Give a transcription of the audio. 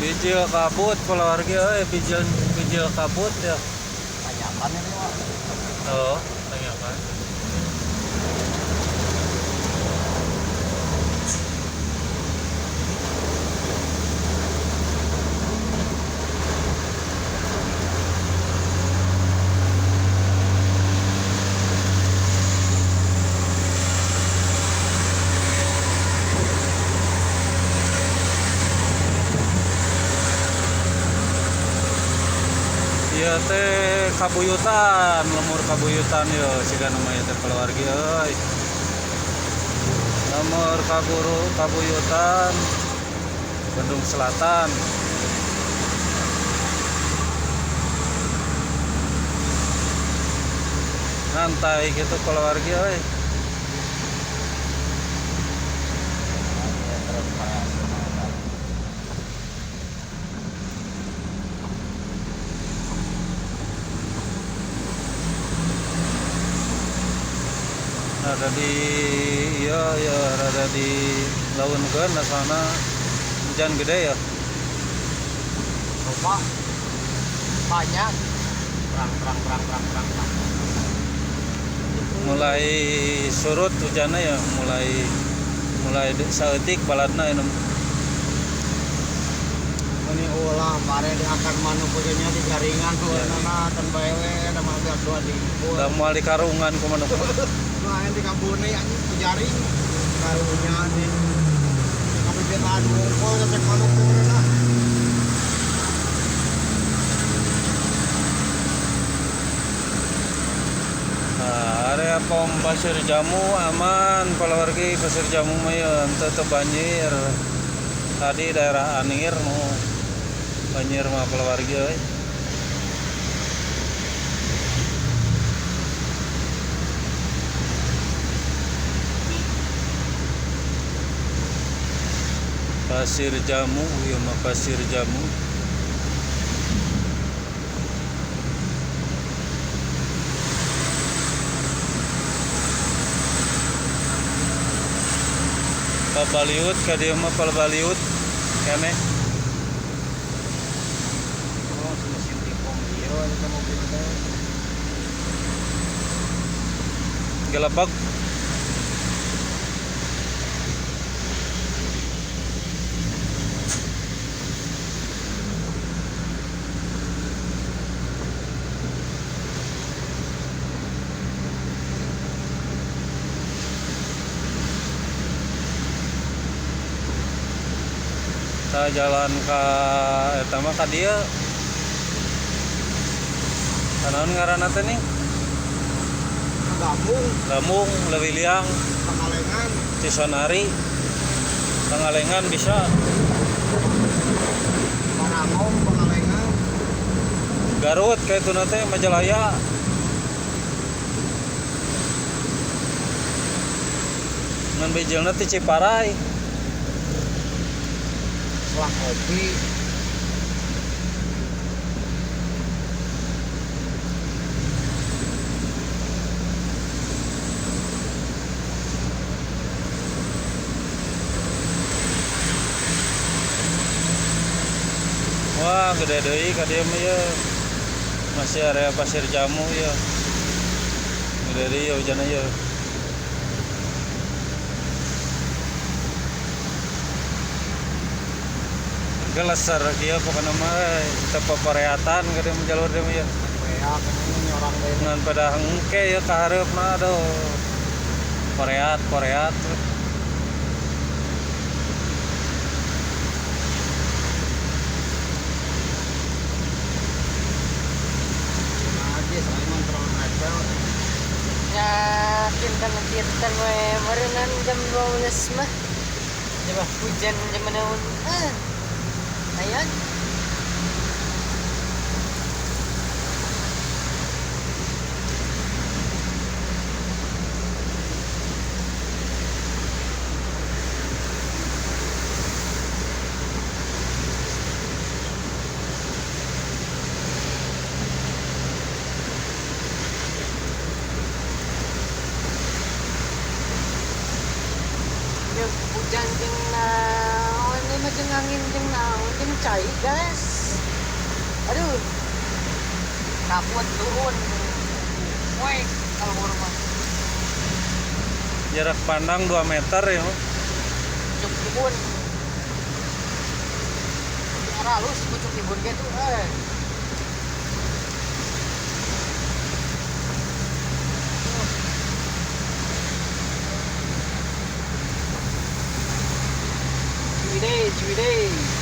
Bijil kabut keluarga euy, bijil bijil kabut ya. Tanyakan ini, Pak. Oh, tanyakan. Ieu teh kabuyutan, lemur kabuyutan yo siga namanya teh keluarga euy. Lemur kabuyutan Bandung Selatan. Ngantai gitu keluarga euy. Rada di iya ya rada di launkeun asalna hujan gede ya. Lupa. Banyak. Perang perang perang perang perang perang. Mulai surut hujannya ya, mulai mulai saeutik baladna ini. Ini ulah bare di akar manuk hujannya di jaringan warnana tan bae we da mah biar dua di. Da moal di karungan ku manuk. Nah, di kabune anjing di jaring karunya di kapipitan wungkul sampai manuk warna. Nah, area pom Pasir Jamu aman, keluarga Pasir Jamu mah ya henteu teu banjir. Tadi daerah Anir nu banjir mah keluarga euy. Pasir Jamu, ieu mah Pasir Jamu. Pabaliut ka dieu mah pabaliut keneh. Oh, mesin tipong ieu eta mobil teh. Gelebeg. Kita jalan ke eta mah ka dieu. Kanaon ngaranna teh nih? Gambung. Gambung, Leuwiliang, Pangalengan, Cisonari. Pangalengan bisa. Parangong, Pangalengan. Garut ka itu teh Majalaya. Ngan bijilna teh Ciparai. Setelah kopi. Wah, gede deui ka dieu mah ye. Masih area Pasir Jamu ye. Gede deui hujanna ye. Geleser kieu pokona mah teu papareatan ka dieu mah jalur dieu mah ye. Weak ini orang deui. Ngan pada hengke ye ka hareupna aduh. Pareat, pareat. Ya, kintan-kintan we meureunan jam 12 mah. Coba hujan jam naon. Ayan. Hujan jeung naon ieu mah jeung angin jeung naon jeung Cai gas. Aduh. Takut turun. Woi, kalau rumah. Jarak pandang 2 meter ya. Pucuk ibun. Arah halus pucuk ibun gitu. Ciwidey, Ciwidey.